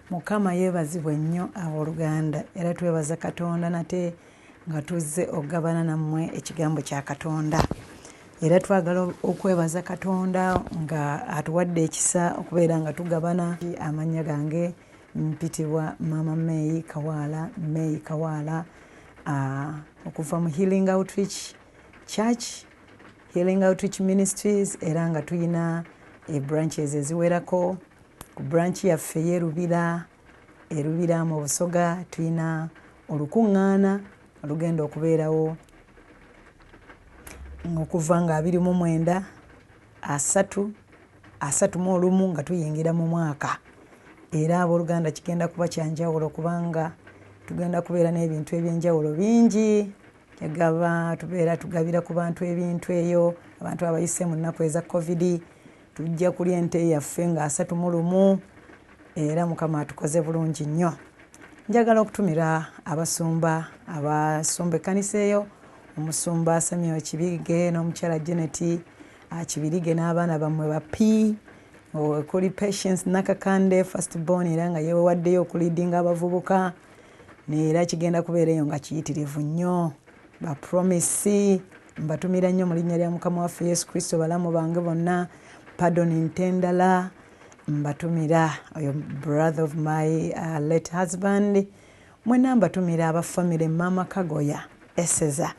Mukama yeebazibwe nnyo abooluganda, era twebaza Katonda nate nga tuzze okugabana nammwe ekigambo kya Katonda. Era twagala okwebaza Katonda nga atuwadde ekisa okubeera nga tugabana. Amannya gange mpitibwa Maama May Kawaala, May Kawaala, okuva mu Healing Outreach Church, Healing Outreach Ministries, era nga tulina branches eziwerako. Ku branch yaffe y'e Lubira, e Lubira mu Busoga, tulina olukuŋŋaana olugenda okubeerawo okuva nga 29, 30, 31 nga tuyingira mu mwaka. Era abooluganda kigenda kuba kya njawulo kubanga tugenda kubeera n'ebintu eby'enjawulo bingi. Kyegava tubeera tugabira ku bantu ebintu eyo, abantu abayise mu nnaku eza COVID. Tujja kulya ente yaffe nga 31, era Mukama atukoze bulungi nnyo. Njagala okutumira abasumba abasumba ekkanisa eyo, omusumba Samuel Kibirige n'omukyala Janet Kibirige n'abaana bammwe ba P, kuli Patience Nakakande first born, era nga yeewaddeyo okuliidinga abavubuka, era kigenda kubeera eyo nga kiyitirivu nnyo. Ba Promise mbatumira nnyo mu linnya lya Mukama waffe Yesu Kristo, balamu bange bonna. Pardon Ntendala mbatumira, oyo brother of my late husband. Mwenna mbatumira aba family Mama Kagoya Eseza,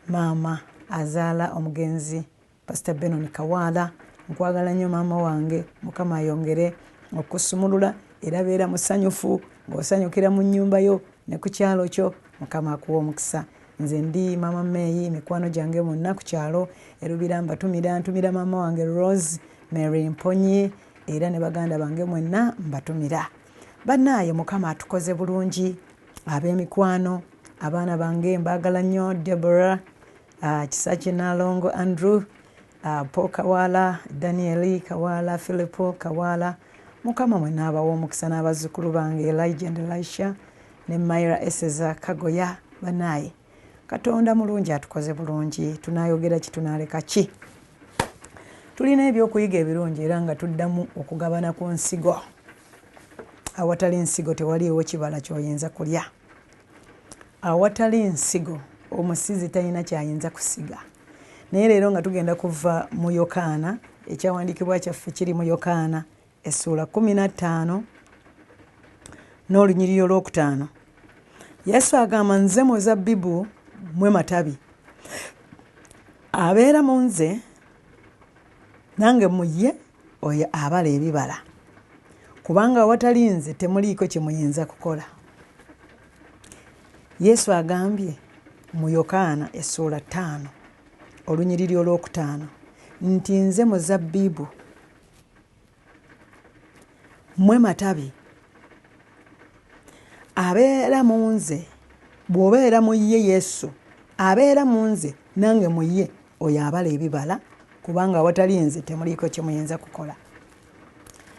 maama azaala omugenzi Pastor Benon Kawaala. Nkwagala nnyo maama wange, Mukama ayongere okusumulula, era beera musanyufu ng'osanyukira mu nnyumba yo ne ku kyalo kyo. Mukama akuwa omukisa. Nze ndi Maama May, mikwano gyange bonna ku kyalo Erubira mbatumira. Ntumira maama wange Rose Mary Mponyi, era ne baganda bange mwenna mbatumira. Bannaaye Mukama atukoze bulungi. Ab'emikwano, abaana bange mbaagala nnyo, Deborah Kisakye, Nalongo Andrew, Paul Kawaala, Daniel Kawaala, Philipo Kawaala, Mukama mwenna abawa omukisa, n'abazzukulu bange Elijah and Elisha ne Myra Eseza Kagoya. Bannaaye Katonda mulungi, atukoze bulungi. Tunaayogera ki, tunaaleka ki? Tulina ebyokuyiga ebirungi era nga tuddamu okugabana ku nsigo. Awatali nsigo tewaliiwo kibala ky'oyinza kulya. Awatali nsigo omusizi talina kyayinza kusiga. Naye leero nga tugenda kuva mu Yokaana, ekyawandiikibwa kyaffe kiri mu Yokaana essuula 15 n'olunyiriri olwokutaano. Yesu agamba, nze muzabbibu, mmwe matabi. Abeera mu nze nange mu ye, oyo abala ebibala, kubanga awatali nze temuliiko kye muyinza kukola. Yesu agambye mu Yokaana essuula 5 olunyiriri olwokutaano nti nze muzabbibu, mmwe matabi. Abeera mu nze, bw'obeera mu ye Yesu, abeera mu nze nange mu ye, oyo abala ebibala, kubanga awatali nze temuliiko kye muyinza kukola.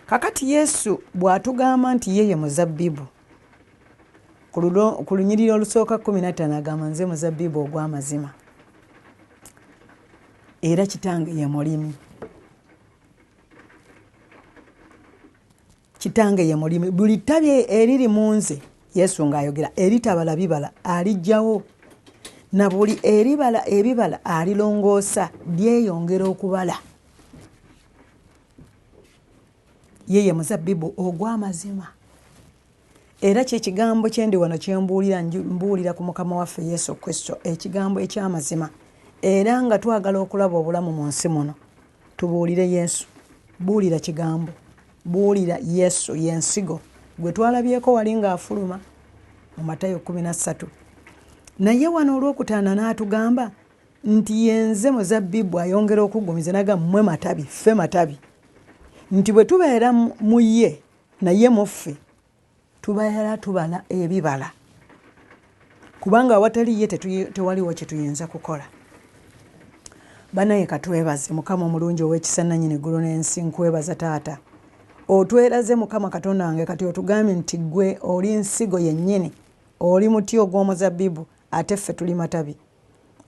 Kakati Yesu bw'atugamba nti ye ye muzabbibu, ku lunyiriri olusooka 15 agamba nze muzabbibu ogw'amazima, era kitange ye mulimi. Kitange ye mulimi. Buli ttabi eriri mu nze, Yesu ng'ayogera, eritabala bibala aliggyawo, na buli eribala ebibala alilongoosa, lyeyongera okubala. Ye ye muzabbibu ogw'amazima. Era kye kigambo kye ndi wano kye mbuulira, mbuulira ku Mukama waffe Yesu Kristo, ekigambo eky'amazima. Era nga twagala okulaba obulamu mu nsi muno, tubuulire Yesu. Buulira kigambo, buulira Yesu, y'ensigo gwe twalabyeko wali ng'afuluma mu Matayo 13. Naye wano olwokutaano n'atugamba nti yenze muzabbibu, ayongera okuggumiza n'agamba mmwe matabi, ffe matabi, nti bwe tubeera mu ye naye mu ffe, tubeera tubala ebibala, kubanga awatali ye tewaliwo kye tuyinza kukola. Banaye katwebaze Mukama omulungi ow'ekisa nannyini ggulu n'ensi. Nkwebaza taata, otweraze Mukama Katonda wange. Kati otugambye nti ggwe oli nsigo yennyini, oli muti ogw'omuzabbibu, ate ffe tuli matabi.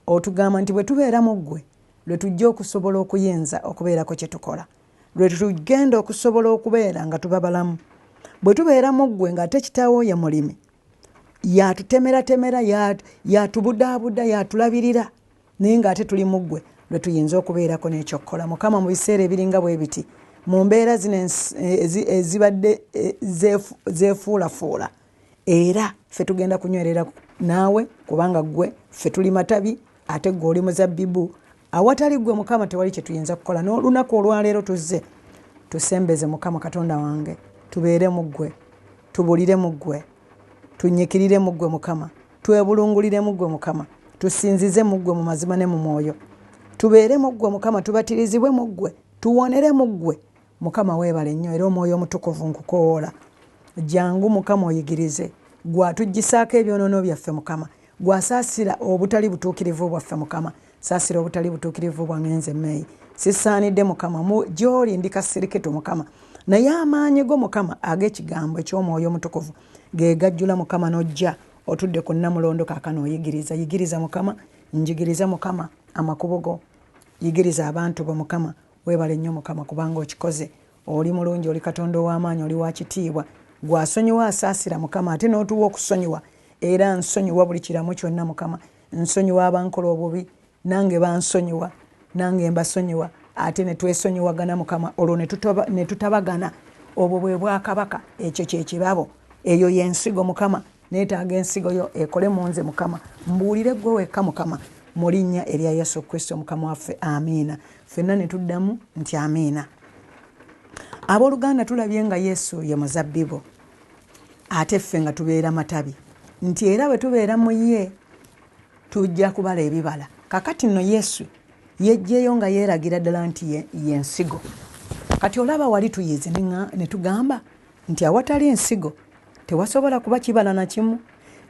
Otugamba nti bwe tubeera mu ggwe lwe tujja okusobola okuyinza okubeerako kye tukola, lwe tugenda okusobola okubeera nga tuba balamu. Bwe tubeera mu ggwe ng'ate kitaawo ye mulimi, yatutemeratemera, yatubudaabuda, yatulabirira, naye ng'ate tuli mu ggwe lwe tuyinza okubeerako n'ekyokukola. Mukama, mu biseera ebiringa bwe biti, mu mbeera zino ezibadde zeefuulafuula, era ffe tugenda kunywerera naawe, kubanga ggwe ffe tuli matabi ate ggwe oli muzabbibu. Awatali ggwe Mukama tewali kye tuyinza kukola. N'olunaku olwaleero tuzze tusembeze Mukama Katonda wange, tubeere mu ggwe, tubulire mu ggwe, tunyikirire mu ggwe Mukama, twebulungulire mu ggwe Mukama, tusinzize mu ggwe mu mazima ne mu mwoyo, tubeere mu ggwe Mukama, tubatirizibwe mu ggwe, tuwonere mu ggwe Mukama. Weebale nnyo. Era Omwoyo Omutukuvu, nkukowoola, jangu Mukama oyigirize. Gwatuggisaako ebyonoono byaffe Mukama, gwasaasira obutali butuukirivu bwaffe Mukama. Saasira obutali butuukirivu bwange nze Mmeeyi, sisaanidde Mukama gy'oli, ndi kasirikitu Mukama, naye amaanyi go Mukama ag'ekigambo eky'Omwoyo Omutukuvu ge gajjula Mukama, n'ojja otudde ku nnamulondo kaakano oyigiriza. Yigiriza Mukama, njigiriza Mukama amakubo go, yigiriza abantu bo Mukama. Weebale nnyo Mukama kubanga okikoze. Oli mulungi, oli Katonda ow'amaanyi, oli wa kitiibwa, gw'asonyiwa, asaasira Mukama, ate n'otuwa okusonyiwa. Era nsonyiwa buli kiramu kyonna Mukama, nsonyiwa abankola obubi, nange bansonyiwa, nange mbasonyiwa, ate ne twesonyiwagana Mukama, olwo ne tutabagana. Obwo bwe bwakabaka, ekyo kye kirabo, eyo y'ensigo Mukama. Neetaaga ensigo yo ekole mu nze Mukama, mbuulire ggwe wekka Mukama, mu linnya erya Yesu Kristo Mukama waffe, amiina. Ffenna ne tuddamu nti amiina. Abooluganda, tulabye nga Yesu ye muzabbibu, ate ffe nga tubeera matabi, nti era bwe tubeera mu ye tujja kubala ebibala. Kakati nno Yesu yeggyeyo nga yeeragira ddala nti ye nsigo. Kati olaba wali tuyize ne tugamba nti awatali nsigo tewasobola kuba kibala na kimu.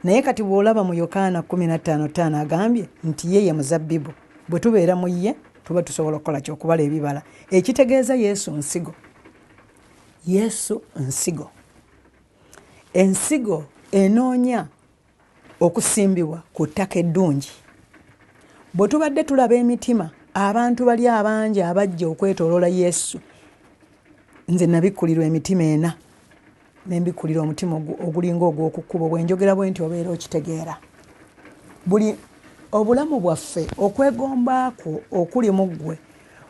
Naye kati bw'olaba mu Yokaana 15:5 agambye nti ye ye muzabbibu, bwe tubeera mu ye tuba tusobola okukola ki? Okubala ebibala. Ekitegeeza Yesu nsigo. Yesu nsigo. Ensigo enoonya okusimbibwa ku ttaka eddungi. Bwe tubadde tulaba emitima, abantu bali abangi abajja okwetooloola Yesu, nze nabikkulirwa emitima ena, ne mbikkulira omutima ogulinga ogw'oku kkubo. Bwe njogera bwe nti obeera okitegeera. Buli obulamu bwaffe, okwegomba kwo okuli mu ggwe,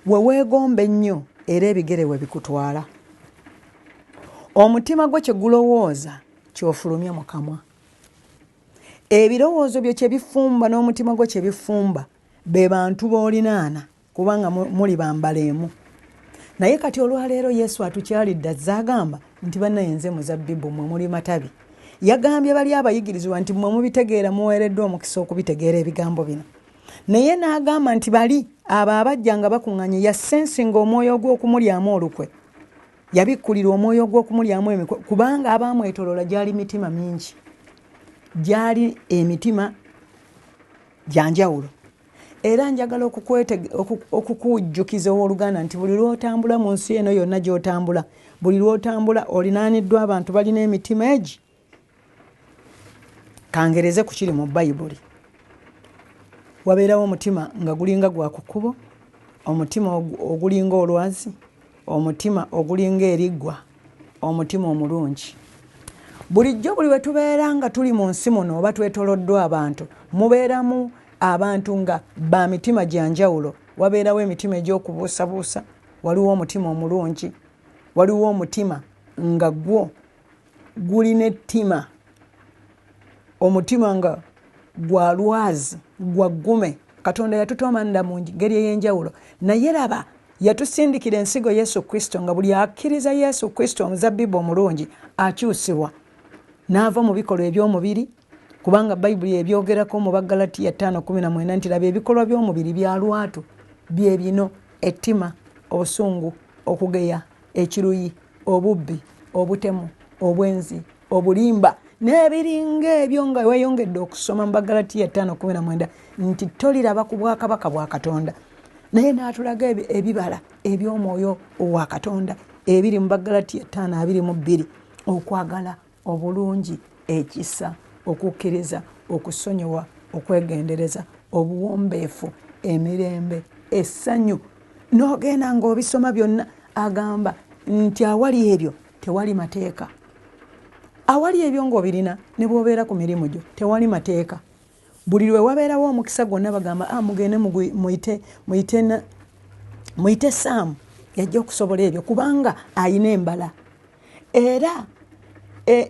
we weegomba ennyo era ebigere we bikutwala. Omutima gwo kye gulowooza ky'ofulumya mu kamwa. Ebirowoozo byo kye bifumba n'omutima gwo kye bifumba be bantu b'olinaana, kubanga muli bambala emu. Naye kati olwaleero Yesu atukyalidde, azze agamba nti bannaye nze muzabbibu, mmwe muli matabi. Yagambye bali abayigirizibwa nti mmwe mubitegeera, muweereddwa omukisa okubitegeera ebigambo bino. Naye n'agamba nti bali abo abajja nga bakuŋŋanye, yasensinga omwoyo ogw'okumulyamu olukwe, yabikkulirwa omwoyo ogw'okumulyamu emikwe, kubanga abaamwetoloola gyali mitima mingi, gyali emitima gya njawulo. Era njagala okukujjukiza owooluganda nti buli lw'otambula mu nsi eno yonna gy'otambula, buli lw'otambula olinaaniddwa abantu balina emitima egi. Kangereze ku kiri mu Bayibuli. Wabeerawo omutima nga gulinga gwa ku kkubo, omutima ogulinga olwazi, omutima ogulinga eriggwa, omutima omulungi. Bulijjo buli we tubeera nga tuli mu nsi muno oba twetoloddwa abantu, mubeeramu abantu nga ba mitima gya njawulo. Wabeerawo emitima egy'okubuusabuusa, waliwo omutima omulungi, waliwo omutima nga gwo gulina ettima, omutima nga gwa lwazi, gwa ggume. Katonda yatutonda mu ngeri ey'enjawulo, naye laba yatusindikira ensigo Yesu Kristo, nga buli akkiriza Yesu Kristo omuzabbibu omulungi akyusibwa n'ava mu bikolwa eby'omubiri, kubanga Bayibuli ebyogerako mu Baggalatiya 5:19 nti laba ebikolwa by'omubiri bya lwatu, bye bino: ettima, obusungu, okugeya, ekiruyi, obubbi, obutemu, obwenzi, obulimba n'ebiringa ebyo. Nga weeyongedde okusoma mu Baggalatiya 5:19 nti toliraba ku bwakabaka bwa Katonda. Naye n'atulaga ebibala eby'omwoyo wa Katonda ebiri mu Baggalatiya 5:22: okwagala, obulungi, ekisa, okukkiriza, okusonyiwa, okwegendereza, obuwombeefu, emirembe, essanyu. N'ogenda ng'obisoma byonna, agamba nti awali ebyo tewali mateeka. Awali ebyo ng'obirina ne bw'obeera ku mirimu gyo tewali mateeka. Buli lwe wabeerawo omukisa gwonna bagamba, ah, mugende muyite, muyite, muyite Saamu yajja okusobola ebyo kubanga ayina embala. Era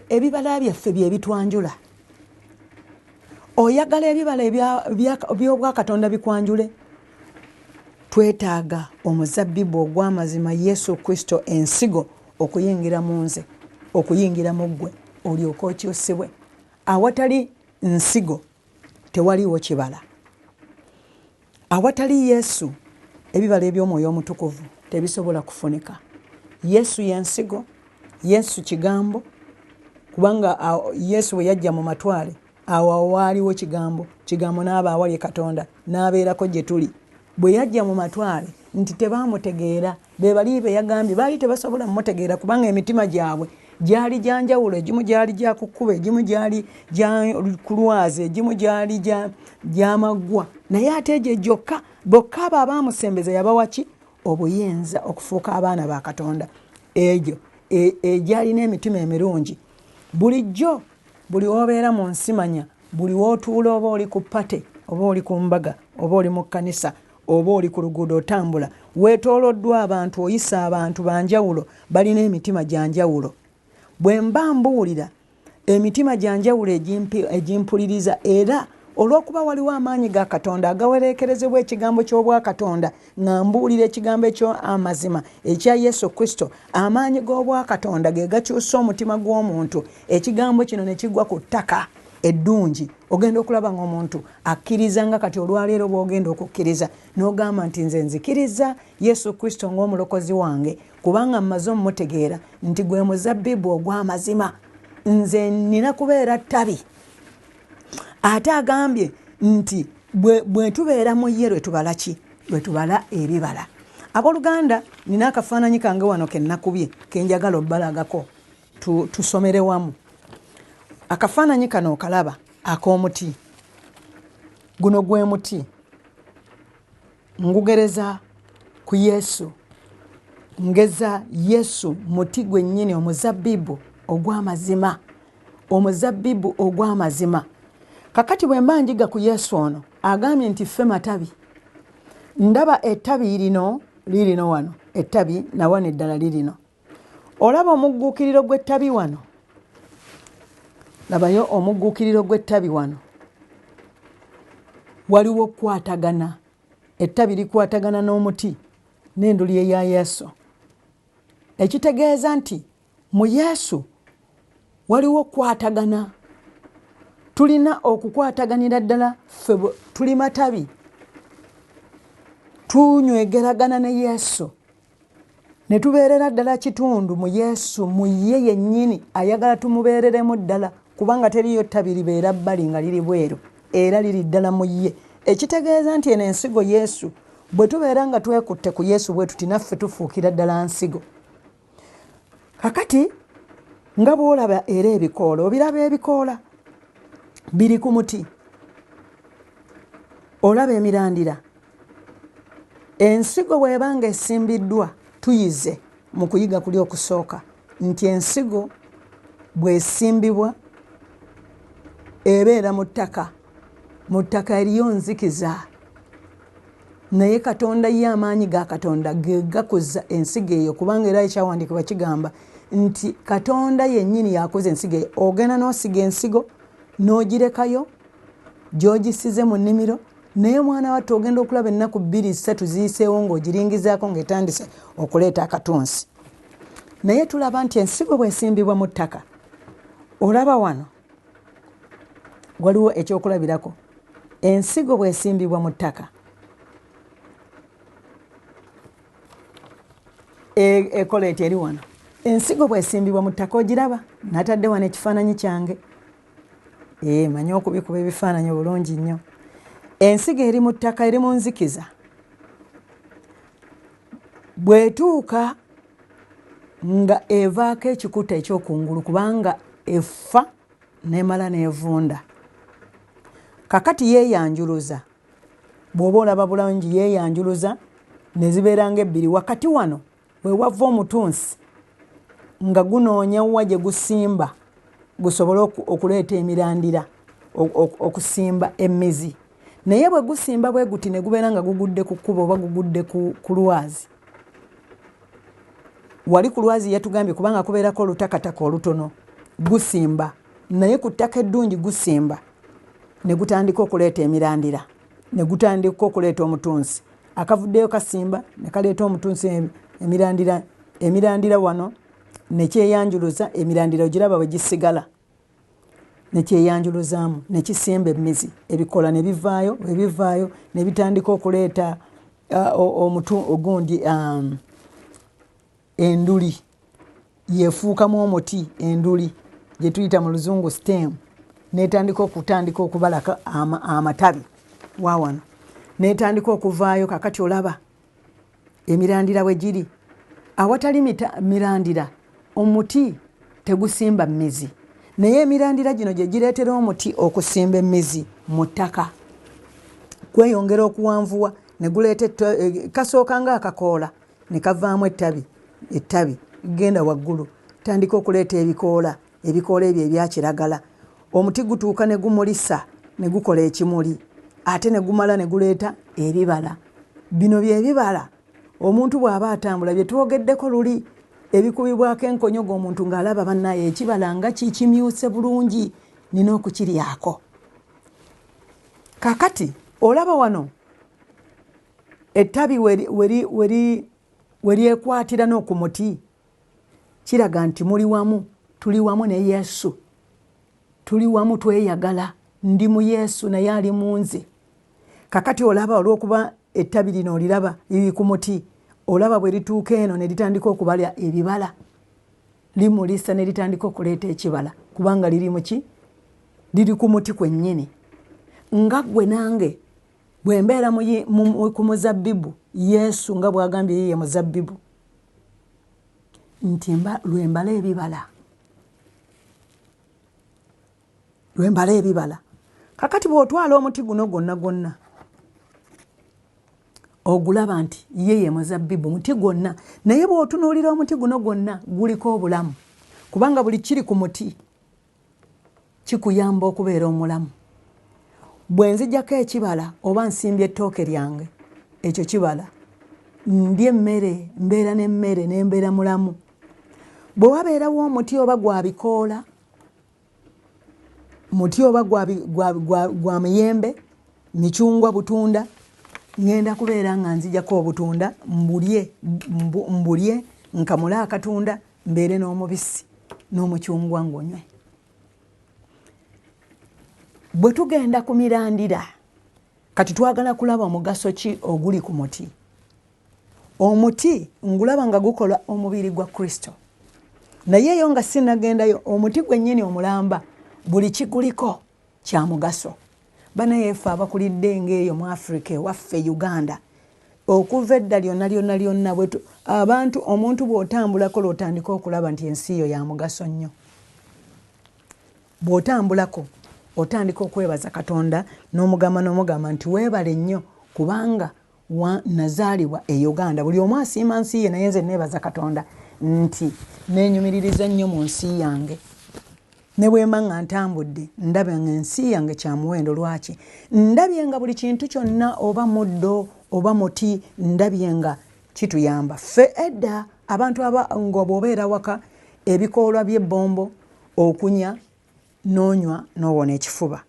ebibala byaffe bye bitwanjula. Oyagala ebibala by'Obwakatonda bikwanjule? Twetaaga omuzabbibu ogw'amazima, Yesu Kristo, ensigo okuyingira mu nze, okuyingira mu ggwe, olyoke okyusibwe. Awatali nsigo tewaliwo kibala. Awatali Yesu ebibala eby'Omwoyo Omutukuvu tebisobola kufunika. Yesu y'ensigo, Yesu kigambo, kubanga Yesu bwe yajja mu matwale awo waaliwo kigambo, kigambo n'aba awali Katonda n'abeerako gye tuli. Bwe yajja mu matwale nti tebaamutegeera, be bali be yagambye baali tebasobola mumutegeera kubanga emitima gyabwe gyali gya njawulo, egimu gyali gya ku kkubo, egimu gyali gya ku lwazi, egimu gyali gya maggwa, naye ate egyo gyokka bokka abo abaamusembeza yabawa ki? Obuyinza okufuuka abaana ba Katonda. Egyo egyalina emitima emirungi. Bulijjo buli w'obeera mu nsi manya, buli w'otuula oba oli ku pate oba oli ku mbaga oba oli mu kkanisa oba oli ku luguudo otambula, weetooloddwa abantu, oyisa abantu ba njawulo, balina emitima gya njawulo. Bwe mba mbuulira emitima gya njawulo egimpuliriza, era olw'okuba waliwo amaanyi ga Katonda agawereekerezebwa ekigambo ky'Obwakatonda, nga mbuulira ekigambo eky'amazima ekya Yesu Kristo, amaanyi g'Obwakatonda ge gakyusa omutima gw'omuntu, ekigambo kino ne kigwa ku ttaka eddungi. Ogenda okulaba ng'omuntu akkiriza nga kati olwaleero bw'ogenda okukkiriza n'ogamba nti nze nzikiriza Yesu Kristo ng'omulokozi wange kubanga mmaze omutegeera nti gwe muzabbibu ogw'amazima, nze nnina kubeera ttabi. Ate agambye nti bwe tubeera mu ye lwe tubala ki? Lwe tubala ebibala. Abooluganda, nina akafaananyi kange wano ke nnakubye ke njagala obbalagako tusomere wamu. Akafaananyi kano okalaba ak'omuti. Guno gwe muti. Ngugereza ku Yesu. Ngeza Yesu muti gwennyini, omuzabbibu ogw'amazima. Omuzabbibu ogw'amazima. Kakati bwe mba njiga ku Yesu ono, agambye nti ffe matabi. Ndaba ettabi lino lirino wano, ettabi na wano eddala lirino. Olaba omugguukiriro gw'ettabi wano? Labayo omugguukiriro gw'ettabi wano. Waliwo okukwatagana. Ettabi likwatagana n'omuti n'enduli eya Yesu. Ekitegeeza nti mu Yesu waliwo okukwatagana. Tulina okukwataganira ddala ffe tuli matabi. Tunywegeragana ne Yesu. Ne tubeerera ddala kitundu mu Yesu, mu ye yennyini ayagala tumubeereremu ddala, kubanga teriyo ttabi libeera bbali nga liri bweru, era liri ddala mu ye. Ekitegeeza nti eno ensigo Yesu, bwe tubeera nga twekutte ku Yesu bwe tuti, naffe tufuukira ddala nsigo. Kakati nga bw'olaba era ebikoola, obiraba ebikoola biri ku muti, olaba emirandira. Ensigo bw'eba ng'esimbiddwa, tuyize mu kuyiga kuli okusooka nti ensigo bw'esimbibwa ebeera mu ttaka, mu ttaka eriyo nzikiza, naye Katonda ye amaanyi ga Katonda ge gakuza ensigo eyo, kubanga era ekyawandiikibwa kigamba nti Katonda yennyini yakuza ensigo eyo. Ogenda n'osiga ensigo n'ogirekayo gy'ogisize mu nnimiro, naye mwana wattu ogenda okulaba ennaku bbiri ssatu ziyiseewo ng'ogiringizaako ng'etandise okuleeta akatunsi. Naye tulaba nti ensigo bw'esimbibwa mu ttaka, olaba wano waliwo ekyokulabirako, ensigo bw'esimbibwa mu ttaka ekola eti eri wano. Ensigo bw'esimbibwa mu ttaka ogiraba, natadde wano ekifaananyi kyange. Manyi okubikuba ebifaananyi obulungi nnyo. Ensigo eri mu ttaka, eri mu nzikiza, bw'etuuka nga evaako ekikuta eky'okungulu, kubanga efa n'emala n'evunda. Kakati yeeyanjuluza, bw'oba olaba bulungi yeeyanjuluza ne zibeera ng'ebbiri. Wakati wano we wava omutunsi nga gunoonya wa gye gusimba. Gusobole okuleeta emirandira, okusimba emizi. Naye bwe gusimba bwe guti ne gubeera nga gugudde ku kkubo oba gugudde ku lwazi, wali ku lwazi yatugambye kubanga kubeerako olutakataka olutono, gusimba. Naye ku ttaka eddungi gusimba ne gutandika okuleeta emirandira, ne gutandika okuleeta omutunsi. Akavuddeyo kasimba ne kaleeta omutunsi, emirandira, emirandira wano nekyeyanjuluza. Emirandira ogiraba bwe gisigala nekyeyanjuluzaamu, nekisimba emizi, ebikola ne bivaayo. Bwe bivaayo ne bitandika okuleeta omutu ogundi, enduli yefuukamu omuti. Enduli gye tuyita mu Luzungu stem, netandika okutandika okubalako amatabi wawano, netandika okuvaayo. Kakati olaba emirandira bwe giri. Awatali mirandira omuti tegusimba mizi, naye emirandira gino gye gireetera omuti okusimba emizi mu ttaka, kweyongera okuwanvuwa ne guleeta kasooka nga akakoola ne kavaamu ettabi. Ettabi genda waggulu, tandika okuleeta ebikoola, ebikoola ebyo ebyakiragala. Omuti gutuuka ne gumulisa ne gukola ekimuli, ate ne gumala ne guleeta ebibala. Bino byebibala omuntu bw'aba atambula bye twogeddeko luli, ebikubibwako enkonyogo, omuntu ng'alaba bannaye ekibala nga kikimyuse bulungi, nina okukiryako. Kakati olaba wano ettabi weryekwatira n'oku muti, kiraga nti muli wamu, tuli wamu ne Yesu, tuli wamu, tweyagala. Ndi mu Yesu, naye ali mu nze. Kakati olaba olwokuba ettabi lino oliraba liri ku muti, olaba bwe lituuka eno ne litandika okubala ebibala, limulisa ne litandika okuleeta ekibala, kubanga liri muki? Liri ku muti kwennyini. Nga ggwe nange bwe mbeera ku muzabbibu, Yesu nga bw'agambye ye ye muzabbibu, nti lwembala ebibala, lwembala ebibala. Kakati bw'otwala omuti guno gwonna gwonna, ogulaba nti ye ye muzabbibu, muti gwonna. Naye bw'otunuulira omuti guno gwonna, guliko obulamu, kubanga buli kiri ku muti kikuyamba okubeera omulamu. Bwe nzijako ekibala oba nsimbye ettooke lyange, ekyo kibala, ndya emmere, mbeera n'emmere, nembeera mulamu. Bwe wabeerawo omuti oba gwa bikoola, muti oba gwa miyembe, micungwa, butunda, ŋŋenda kubeera nga nzijako obutunda mbulye, mbulye nkamule akatunda, mbeere n'omubisi n'omucungwa ngonywe. Bwe tugenda ku mirandira, kati twagala kulaba omugaso ki oguli ku muti. Omuti ngulaba nga gukola omubiri gwa Kristo. Naye eyo nga sinagendayo, omuti gwennyini omulamba, buli kiguliko kya mugaso. Banaye ffe abakulidde ngaeyo mu Africa, ewaffe Uganda, okuva edda lyonna lyonna lyonna, abantu, omuntu bw'otambulako lwotandika okulaba nti ensi yo ya mugaso nnyo. Bw'otambulako otandika okwebaza Katonda n'omugamba n'omugamba nti weebale nnyo kubanga nazaalibwa e Uganda. Buli omu asiima nsi ye, naye nze neebaza Katonda nti neenyumiririza nnyo mu nsi yange. Ne bwemba nga ntambudde, ndaba nga ensi yange kya muwendo. Lwaki? Ndabye nga buli kintu kyonna, oba muddo oba muti, ndabye nga kituyamba. Ffe edda abantu aba nga bw'obeera waka, ebikoolwa by'ebbombo okunya n'onywa n'owona ekifuba,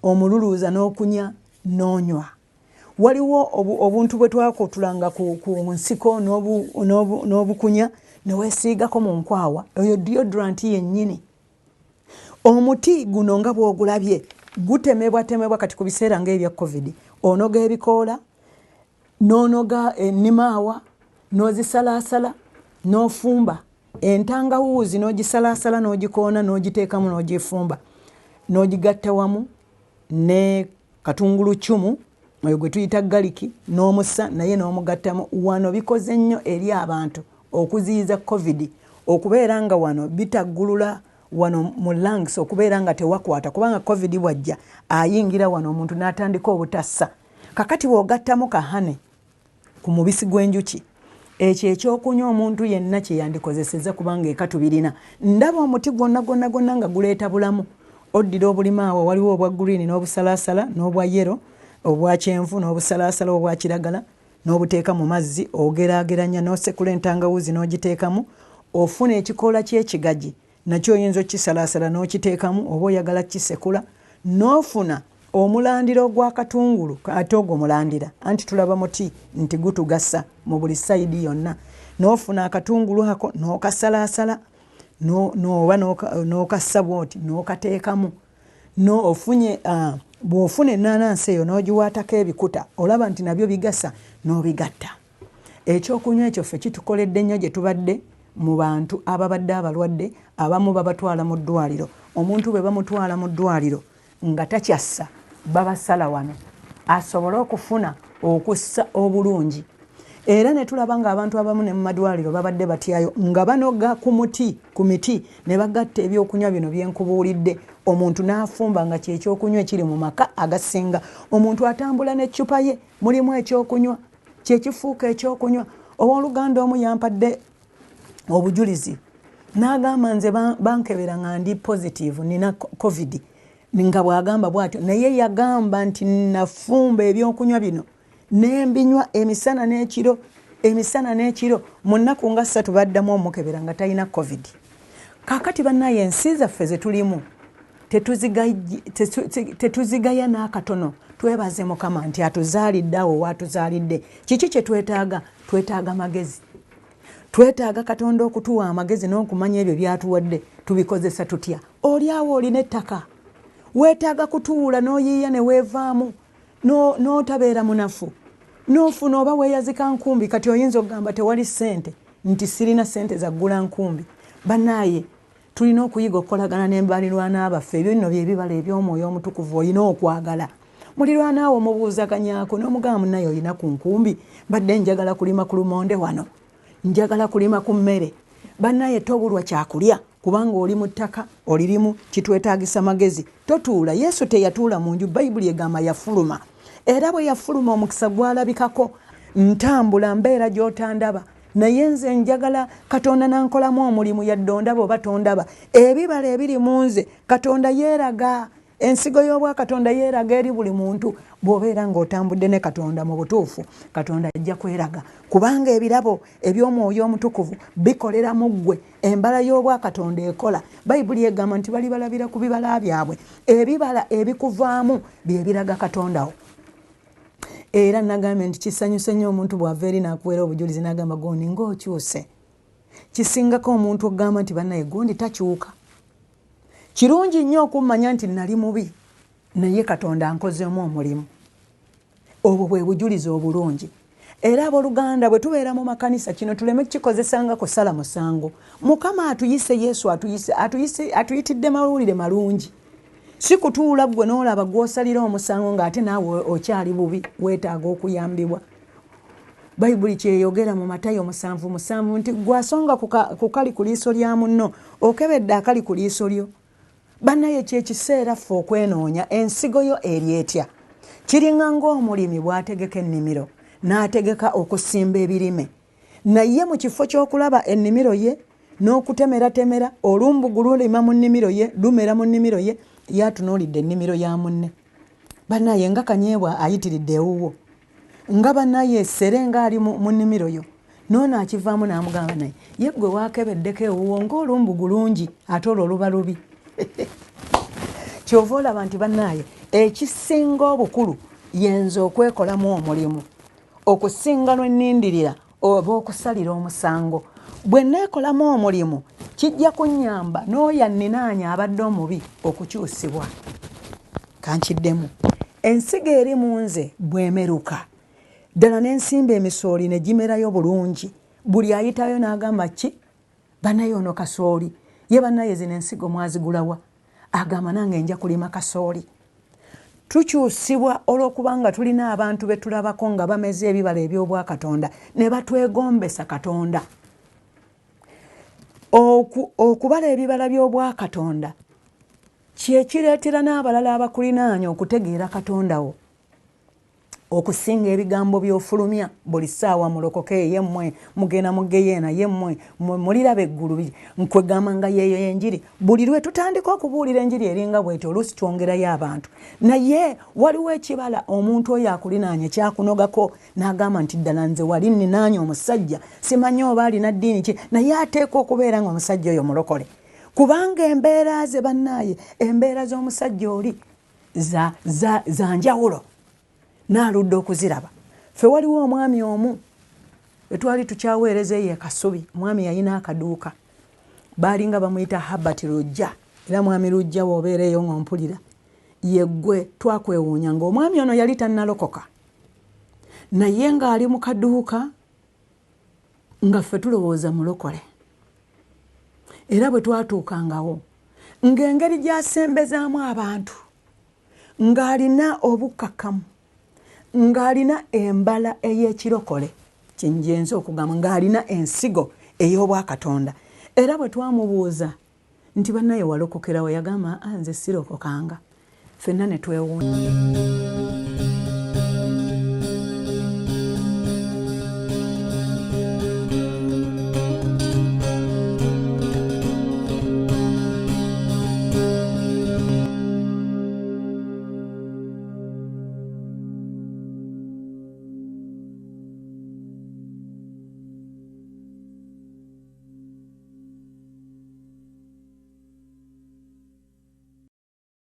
omululuuza n'okunya n'onywa. Waliwo obuntu bwe twakutulanga ku nsiko n'obukunya neweesiigako mu nkwawa, oyo deodorant yennyini. Omuti guno nga bw'ogulabye gutemebwatemebwa. Kati ku biseera ng'ebya COVID, onoga ebikoola n'onoga ennimaawa n'ozisalaasala n'ofumba, entangawuuzi n'ogisalaasala n'ogikoona n'ogiteekamu n'ogifumba n'ogigatta wamu ne katungulu cumu oyo gwe tuyita garlic, n'omusa naye n'omugattamu. Wano bikoze nnyo eri abantu okuziyiza COVID, okubeera nga wano bitaggulula wano mu lungs, okubeera nga tewakwata, kubanga COVID bwajja ayingira wano omuntu n'atandika obutassa. Kakati bw'ogattamu ka honey ku mubisi gw'enjuki, Ekyo ekyokunywa omuntu yenna kye yandikozesezza kubanga eka tubirina. Ndaba omuti gwonna gwonna gwonna nga guleeta bulamu. Oddira obulima awo waliwo obwa green n'obusalaasala n'obwa yellow, obwa kyenvu n'obusalaasala obwa kiragala n'obuteeka mu mazzi ogeraageranya n'osekula entangawuuzi n'ogiteekamu ofuna ekikoola ky'ekigaji nakyo oyinza okukisalaasala n'okiteekamu oba oyagala kukisekula n'ofuna omulandira ogw'akatungulu ate ogwo mulandira anti tulaba muti nti gutugasa mu buli sayidi yonna n'ofuna akatungulu ako n'okasalaasala oba n'okassa bwoti n'okateekamu ofunye bw'ofuna ennaanansi eyo n'ogiwaatako ebikuta olaba nti nabyo bigasa n'obigatta. Ekyokunywa ekyo ffe kitukoledde nnyo gye tubadde mu bantu ababadde abalwadde abamu babatwala mu ddwaliro omuntu bwe bamutwala mu ddwaliro nga takyassa babasala wano asobole okufuna okussa obulungi era ne tulaba ng'abantu abamu ne mu madwaliro babadde batyayo nga banoga ku muti ku miti ne bagatta ebyokunywa bino bye nkubuulidde omuntu n'afumba nga kyekyokunywa ekiri mu maka agasinga omuntu atambula n'eccupa ye mulimu ekyokunywa kyekifuuka ekyokunywa owooluganda omu yampadde obujulizi n'agamba nze bankebera nga ndi positive nina covid nga bw'agamba bw'atyo naye yagamba nti nafumba ebyokunywa bino nembinywa emisana n'ekiro emisana n'ekiro mu nnaku nga ssatu baddamu omukebera nga talina covid kakati bannaye ensi zaffe ze tulimu tetuzigaya n'akatono twebaze mukama nti atuzaalidde awo waatuzaalidde kiki kye twetaaga twetaaga magezi twetaaga katonda okutuwa amagezi n'okumanya ebyo byatuwadde tubikozesa tutya oli awo olina ettaka weetaaga kutuula n'oyiiya ne weevaamu n'otabeera munafu n'ofuna oba weeyazika nkumbi kati oyinza okugamba tewali ssente nti sirina ssente zaggula nkumbi banaaye tulina okuyiga okukolagana ne balirwana baffe ebyo nno byebibala eby'omwoyo omutukuvu olina okwagala mulirwana wo mubuuzaganyako n'omugamba munaye olina ku nkumbi mbadde njagala kulima ku lumonde wano njagala kulima ku mmere bannaye tobulwa kyakulya kubanga oli mu ttaka olirimu kitwetaagisa magezi totuula yesu teyatuula mu nju bayibuli egamba yafuluma era bwe yafuluma omukisa gwalabikako ntambula mbeera gy'otandaba naye nze njagala katonda nankolamu omulimu yadde ondaba oba tondaba ebibala ebiri mu nze katonda yeeraga ensigo y'obwakatonda yeeraga eri buli muntu bw'obeera ng'otambudde ne katonda mu butuufu katonda ajja kweraga kubanga ebirabo eby'omwoyo omutukuvu bikolera mu ggwe embala y'obwakatonda ekola bayibuli egamba nti balibalabira ku bibala byabwe ebibala ebikuvaamu bye biraga katonda wo era nagambye nti kisanyuse nnyo omuntu bw'ava eri n'akuweera obujulizi n'agamba gondi ng'okyuse kisingako omuntu okugamba nti bannaye gundi takyuka kirungi nnyo okummanya nti nali mubi naye katonda ankozeemu omulimu obwo bwe bujulizi obulungi era abooluganda bwe tubeera mu makanisa kino tuleme kukikozesanga kusala musango mukama atuyise yesu atuyise atuyise atuyitidde mawulire malungi si kutuula ggwe n'olaba gw'osalira omusango ng'ate naawe okyali bubi weetaaga okuyambibwa bayibuli kyeyogera mu matayo 7:7 nti gwasonga ku kali ku liiso lya munno okebedde akali ku liiso lyo bannaye kyekiseera ffe okwenoonya ensigo yo eri etya kiringa ng'omulimi bw'ategeka ennimiro n'ategeka okusimba ebirime naye mu kifo ky'okulaba ennimiro ye n'okutemeratemera olumbugu lulima mu nnimiro ye lumera mu nnimiro ye ye atunuulidde ennimiro ya munne bannaye nga kanyeebwa ayitiridde ewuwo nga bannaye sere nga ali mu nnimiro yo noono akivaamu n'amugamba naye ye ggwe wakebeddeko ewuwo ng'olumbugu lungi ate olwo luba lubi kyova olaba nti bannaaye ekisinga obukulu yenze okwekolamu omulimu okusinga lwe nnindirira oba okusalira omusango bwe neekolamu omulimu kijja kunnyamba n'oyo anninaanya abadde omubi okukyusibwa kankiddemu ensigo eri mu nze bw'emeruka ddala n'ensimba emisooli ne gimerayo bulungi buli ayitayo n'agamba ki banaye ono kasooli ye banaye zino ensigo mwazigulawa agamba nange nja kulima kasooli tukyusibwa olw'okuba nga tulina abantu be tulabako nga bameze ebibala eby'obwakatonda ne batwegombesa katonda okubala ebibala by'obwakatonda kyekireetera n'abalala abakulinaanya okutegeera katonda wo. Okusinga ebigambo by'ofulumya buli ssaawa, mulokoke, ye mmwe mugenda mu geyeena, ye mmwe muliraba eggulu, nkwegamba nga yeeyo enjiri. Buli lwe tutandika okubuulira enjiri eringa bweti, oluusi twongerayo abantu, naye waliwo ekibala omuntu oyo akulinaanye kyakunogako n'agamba nti ddala nze wali nninaanye omusajja, simanyi oba alina ddiini ki, naye ateekwa okubeera nga omusajja oyo mulokole, kubanga embeera ze bannaaye, embeera z'omusajja oli za njawulo, naaludde okuziraba. Ffe waliwo omwami omu etwali tukyaweereza eyo e Kasubi. Omwami yalina akaduuka, baalinga bamuyita Habert Lujja. Era mwami Lujja, woobeera eyo ng'ompulira, yeggwe twakwewuunya ng'omwami ono yali tannalokoka, naye ng'ali mu kaduuka nga ffe tulowooza mulokole. Era bwe twatuukangawo, ng'engeri gy'asembezaamu abantu, ng'alina obukkakkamu, ng'alina embala ey'ekirokole, kyenjenza okugamba ng'alina ensigo ey'obwakatonda. Era bwe twamubuuza nti, "Bannaye, walokokerawo?" Yagamba, "Nze sirokokanga." Ffenna ne twewuunya.